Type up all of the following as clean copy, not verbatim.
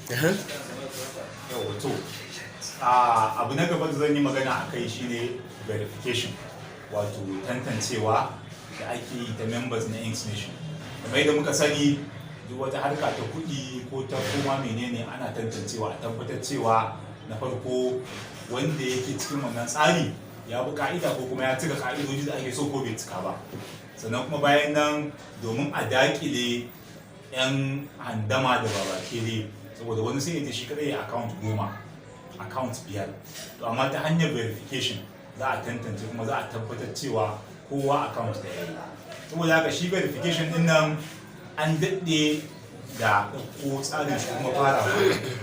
Yau to, abu na gaba da zan yi magana a kai shine verification, wato tantancewa da ake yi ta members na Inks Nation. Kamar yadda muka sani, duk wata harka ta kuɗi ko ta koma menene, ana tantancewa a tabbatar cewa na farko wanda yake cikin wannan tsari ya bi ka'ida ko kuma ya cika ka'idoji da ake so ko bai cika ba. Sannan kuma bayan nan, domin a dakile 'yan handama da babakere, saboda wani sai ya ce shi kadai ya account 10, account 5. To amma ta hanyar verification za a tantance kuma za a tabbatar cewa kowa account da ya yi. Saboda haka shi verification din nan an daɗe da ɗauko tsarin shi kuma fara.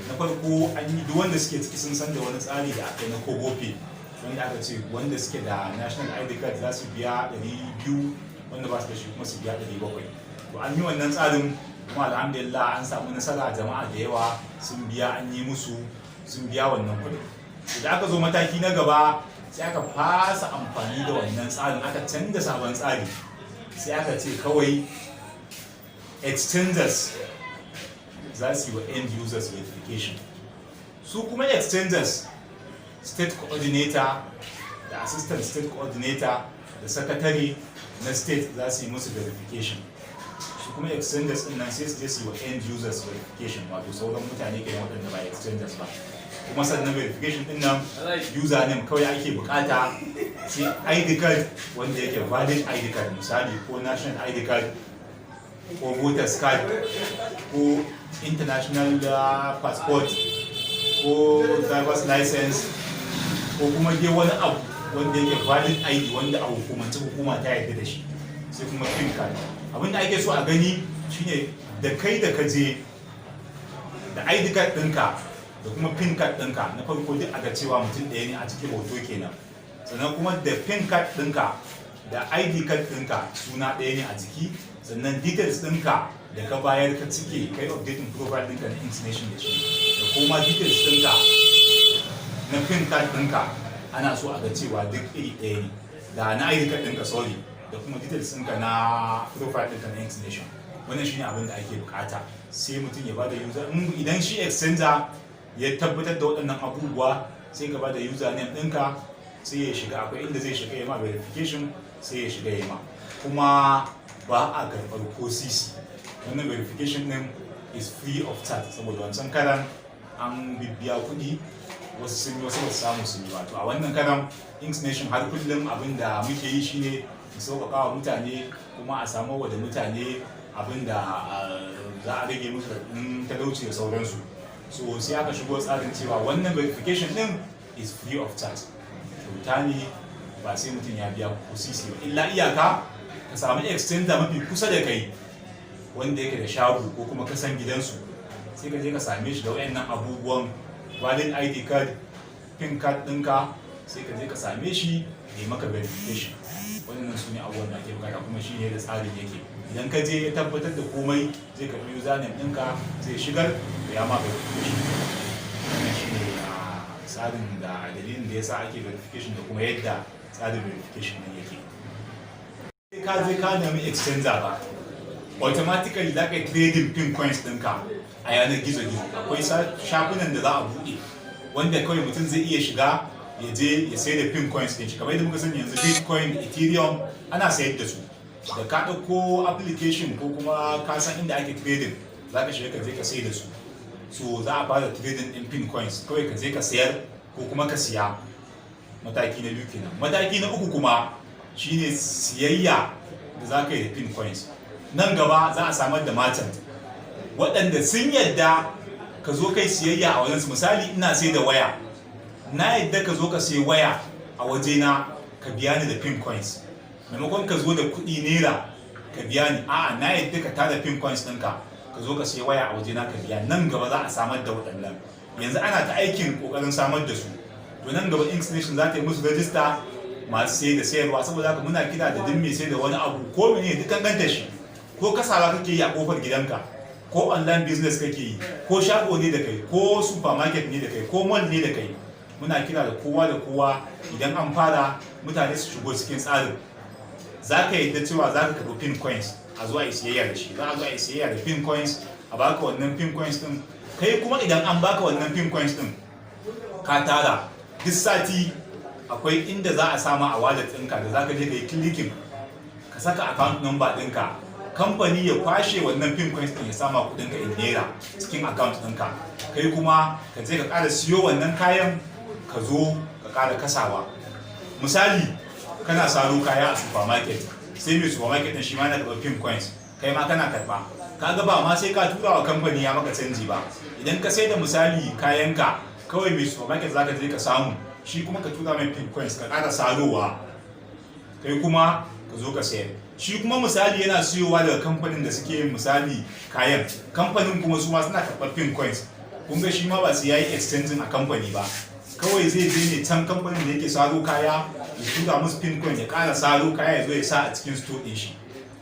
Na farko an yi, duk wanda suke ciki sun san da wani tsari da aka yi na KoboPay, wanda aka ce wanda suke da national ID card za su biya 200, wanda ba su da shi kuma su biya 700. To an yi wannan tsarin kuma alhamdulillah an samu nasara, jama'a da yawa sun biya, an yi musu, sun biya wannan kuɗin. Da aka zo mataki na gaba, sai aka fasa amfani da wannan tsarin, aka canza sabon tsari. Sai aka ce kawai exchangers za su yi wa end users verification. Su kuma exchangers, state coordinator da assistant state coordinator da secretary na state za su yi musu verification. Su kuma exchangers din nan sai su je su yi wa end users verification, wato sauran mutane kenan waɗanda ba exchangers ba. Kuma sannan verification din nan, username kawai ake bukata, sai ID card wanda yake valid ID card, misali ko national ID card ko voters card ko international passport ko driver's license ko kuma dai wani abu wanda yake valid ID wanda a hukumance hukuma ta yarda da shi, sai kuma PIN card. Abin da ake so a gani shine da kai da ka je da ID card ɗinka da kuma PIN card ɗinka, na farko duk a ga cewa mutum ɗaya ne a cikin hoto kenan. Sannan kuma da PIN card ɗinka da ID card ɗinka suna ɗaya ne a jiki. Sannan details ɗinka da ka bayar ka cike kai updating profile ɗinka na Inksnation da shi, da kuma details ɗinka na PIN card ɗinka, ana so a ga cewa duk iri ɗaya ne da na ID card ɗinka, sorry, da kuma details ɗinka na profile ɗinka na Inksnation. Wannan shine abin da ake bukata. Sai mutum ya bada user, idan shi exchanger ya tabbatar da waɗannan abubuwa, sai ka bada username ɗinka, sai ya shiga. Akwai inda zai shiga ya ma verification, sai ya shiga ya ma. Kuma ba a karɓar ko sisi. Wannan verification ɗin is free of charge, saboda wancan karan an bibbiya kuɗi, wasu sun yi, wasu ba su samu sun yi ba. To a wannan karan, Inks Nation har kullum abin da muke yi shine mu sauƙaƙa wa mutane kuma a samar wa da mutane abin da za a rage musu raɗin talauci da sauransu. So sai aka shigo tsarin cewa wannan verification din is free of charge, kyauta ne, ba sai mutum ya biya ko sisi ba. Illa iyaka ka samu exchanger mafi kusa da kai wanda yake da shago ko kuma kasan gidansu, sai ka je ka same shi da wayannan abubuwan: valid ID card, PIN card ɗinka, sai ka je ka same shi ya maka verification. Wannan su ne abubuwan da ake bukata, kuma shi ne da tsarin yake. Idan ka je ya tabbatar da komai, zai karɓi username ɗinka, zai shigar da ya ma verification. Wannan shi ne a tsarin da dalilin da ya sa ake verification da kuma yadda tsarin verification ɗin yake. Sai ka je ka nemi exchanger ba, automatically za ka yi trading pin coins ɗinka a yanar gizo-gizo. Akwai shagunan da za a buɗe wanda kawai mutum zai iya shiga ya je ya sayar da pin coins ɗin shi. Kamar yadda muka sani yanzu, Bitcoin da Ethereum ana sayar da su. Da ka ɗauko application ko kuma ka san inda ake trading, za ka shiga ka je ka sayar da su. So za a fara trading ɗin pin coins, kawai ka je ka sayar ko kuma ka siya. Mataki na biyu kenan. Mataki na uku kuma shine siyayya da za ka yi da pin coins. Nan gaba za a samar da merchant waɗanda sun yadda ka zo kai siyayya a wajensu. Misali, ina sai da waya, na yadda ka zo ka sai waya a wajena ka biya ni da pin coins, maimakon ka zo da kuɗi naira ka biya ni. A'a, na yadda ka tada pin coins ɗinka, ka zo ka sai waya a wajena ka biya. Nan gaba za a samar da waɗannan. Yanzu ana ta aikin ƙoƙarin samar da su. To nan gaba Inks Nation za ta yi musu rajista, masu sai da sayarwa. Saboda haka muna kira da duk mai sai da wani abu ko mene, duk kankanta shi, ko kasawa kake yi a kofar gidanka, ko online business kake yi, ko shago ne da kai, ko supermarket ne da kai, ko mall ne da kai, muna kira da kowa da kowa, idan an fara, mutane su shigo cikin tsarin. Za ka yadda cewa za ka karɓi pin coins, a zuwa a yi siyayya da shi. Za a zo a yi siyayya da pin coins, a baka wannan pin coins din. Kai kuma idan an baka wannan pin coins din ka tara, duk sati akwai inda za a sama a wallet ɗinka da za ka je ka yi clicking, ka saka account number ɗinka, kamfani ya kwashe wannan pin coins ɗin ya sama kuɗinka in naira cikin account ɗinka. Kai kuma ka je ka ƙara siyo wannan kayan, ka zo ka ƙara kasawa. Misali, kana saro kaya a supermarket, sai mai supermarket ɗin shi ma na karɓar pin coins, kai ma kana karɓa. Kaga ba ma sai ka tura wa kamfani ya maka canji ba. Idan ka sai da misali kayanka, kawai mai supermarket zaka je ka samu, shi kuma ka tura mai pin coins, ka ƙara sarowa, kai kuma ka zo ka sayar. Shi kuma misali yana siyowa daga kamfanin da suke yin misali kayan, kamfanin kuma su ma suna karɓar pin coins. Kun ga shi ma ba su yayi exchanging a kamfani ba, kawai zai je ne can kamfanin da yake saro kaya ya tura musu pin coin, ya ƙara saro kaya, ya zo ya sa a cikin store ɗin shi.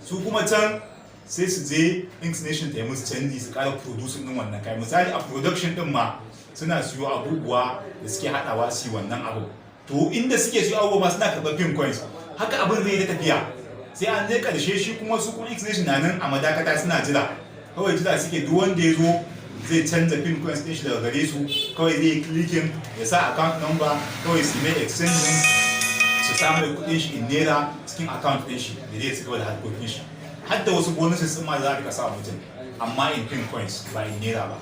Su kuma can sai su je Inksnation ta yi musu canji, su ƙara producing ɗin wannan kayan. Misali, a production ɗin ma suna siyo abubuwa da suke haɗawa su yi wannan abu. To, inda suke siyo abubuwa ma suna karɓar pin coins. Haka abin zai yi ta tafiya sai an je ƙarshe. Shi kuma su kuma Inksnation na nan a madakata suna jira, kawai jira suke, duk wanda ya zo zai canza pin coins ɗin shi daga gare su, kawai zai yi clicking ya sa account number, kawai su mai exchanging, su samu kuɗin shi in naira cikin account ɗin shi da zai ci gaba da harkokin shi. Har da wasu bonuses ɗin ma za ka sa mutum, amma in pin coins ba in naira ba.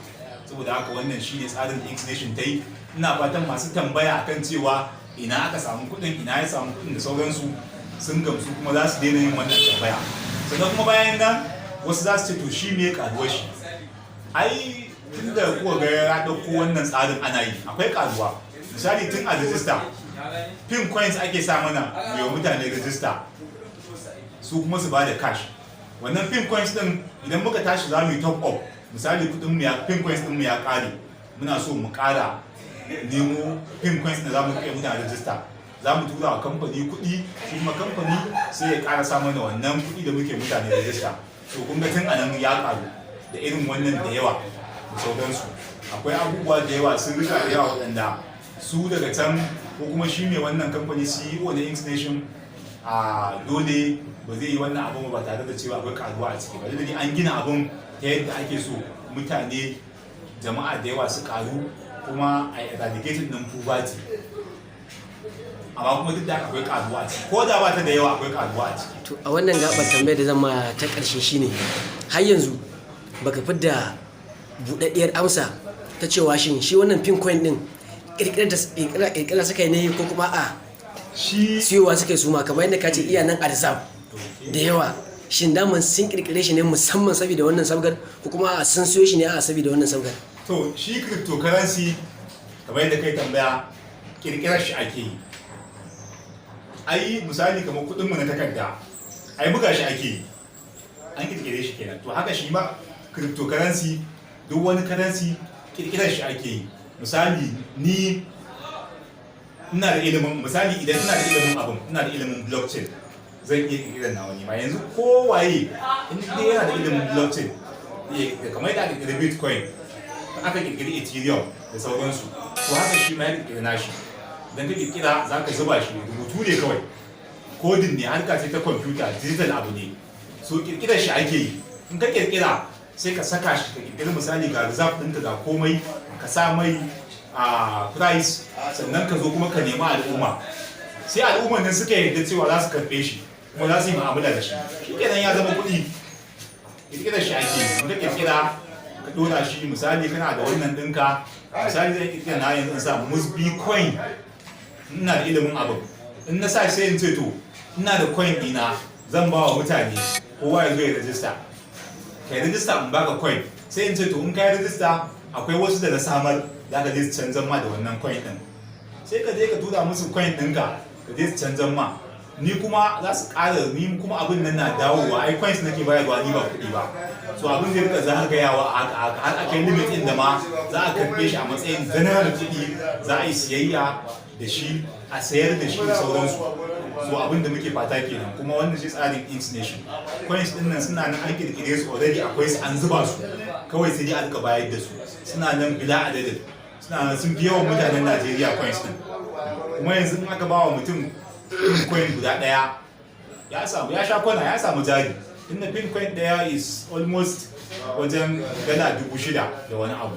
Saboda haka wannan shine tsarin da Inksnation ta yi. Ina fatan masu tambaya akan cewa ina aka samu kuɗin, ina ya samu kuɗin da sauransu, sun gamsu kuma za su daina yin wannan tambaya. Sannan kuma bayan nan wasu za su ce, to, shi me karuwar shi? Ai tun da kuka ga ya ɗauko wannan tsarin ana yi, akwai karuwa. Misali, tun a register, pin coins ake sa mana mai mutane register, su kuma su bada cash. Wannan pin coins din, idan muka tashi za mu yi top up, misali kudin mu ya, pin coins din mu ya kare, muna so mu kara nemo pin coins da za mu kai mutane register, za mu tura wa kamfani kuɗi, shi kuma kamfani sai ya ƙara sa mana wannan kuɗi da muke mutane register. So kun ga tun anan ya ƙaru da irin wannan da yawa da sauransu. Akwai abubuwa da yawa, sun rika da yawa, waɗanda su daga can ko kuma shi mai wannan kamfani, CEO na Inksnation, a dole ba zai yi wannan abun ba tare da cewa akwai karuwa a ciki ba. Da an gina abun ta yadda ake so mutane, jama'a da yawa su karu, kuma a eradicating din poverty, amma kuma duk da haka akwai karuwa a ciki, ko da ba ta da yawa, akwai karuwa a ciki. To, a wannan gabar, tambayar da zan ma ta ƙarshe shine, har yanzu baka fidda buɗaɗɗiyar amsa ta cewa shin shi wannan pin coin din ƙirƙirar suka yi ne ko kuma a shi siyowa suka yi suma, kamar yadda ka ce iya nan a reserve da yawa? Shin daman sun ƙirƙire shi ne musamman saboda wannan sabgar, ko kuma a sun siyo shi ne a saboda wannan sabgar? To, shi cryptocurrency, kamar yadda kai tambaya, kirkirar shi ake yi. Ai misali kamar kudin mu na takarda, ai buga shi ake yi, an kirkire shi kenan. To, haka shi ma cryptocurrency, duk wani currency kirkirar shi ake yi. Misali, ni ina da ilimin, misali idan ina da ilimin abin, ina da ilimin blockchain, zan iya kirkirar nawa ne ma. Yanzu kowaye in dai yana da ilimin blockchain, kamar yadda aka kirkiri Bitcoin, aka kirkiri Ethereum da sauransu, to haka shi ma ya kirkiri nashi. Idan ka kirkira, za ka zuba shi, rubutu ne kawai, coding ne, harka ce ta kwamfuta, digital abu ne. So kirkirar shi ake yi. In ka kirkira, sai ka saka shi, ka kirkiri misali ga reserve ɗinka, ga komai, ka sa mai a price, sannan ka zo kuma ka nemi al'umma. Sai al'umman nan suka yarda cewa za su karɓe shi kuma za su yi mu'amala da shi, shi kenan ya zama kuɗi. Kirkirar shi ake yi. In ka kirkira, ka ɗora shi, misali kana da wannan ɗinka, misali zan kirkira na yanzu in sa Musbi coin, ina da ilimin abin, in na sa sai in ce, to, ina da coin ɗina, zan ba wa mutane, kowa ya zo ya rajista. Ka yi rajista, in baka coin. Sai in ce, to, in ka yi rajista, akwai wasu da na samar, za ka je su canzan ma da wannan coin ɗin. Sai ka je ka tura musu coin ɗinka, ka je su canzan ma. Ni kuma za su ƙara, ni kuma abin nan na dawowa. Ai coins nake bayarwa ni, ba kuɗi ba. So abin zai rika zagayawa a haka haka har akai limit ɗin da ma za a karɓe shi a matsayin general kuɗi, za a yi siyayya da shi, a sayar da shi da sauransu. So abin da muke fata kenan. Kuma wannan shi tsarin Inksnation. Coins din nan suna nan, an kirkire su already, akwai su, an zuba su, kawai sai dai a rika bayar da su. Suna nan bila adadin, suna nan, sun fi yawan mutanen Najeriya coins din. Kuma yanzu in aka ba wa mutum pin coin guda daya, ya samu, ya sha kwana, ya samu jari, inda pin coin daya is almost wajen dala 6,000 da wani abu.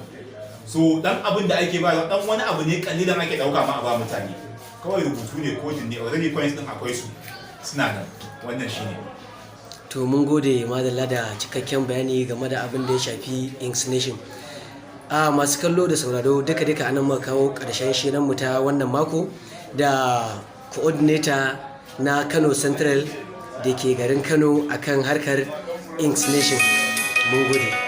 So dan abin da ake ba, dan wani abu ne kalilan ake dauka ma a ba mutane, kawai rubutu ne, coding ne. Already coins din akwai su, suna nan. Wannan shine. To, mun gode, madalla, da cikakken bayani game da abin da ya shafi Inksnation. A masu kallo da sauraro, duka duka anan muka kawo ƙarshen shirin mu ta wannan mako da coordinator na Kano Central da ke garin Kano akan harkar Inksnation. Mun gode.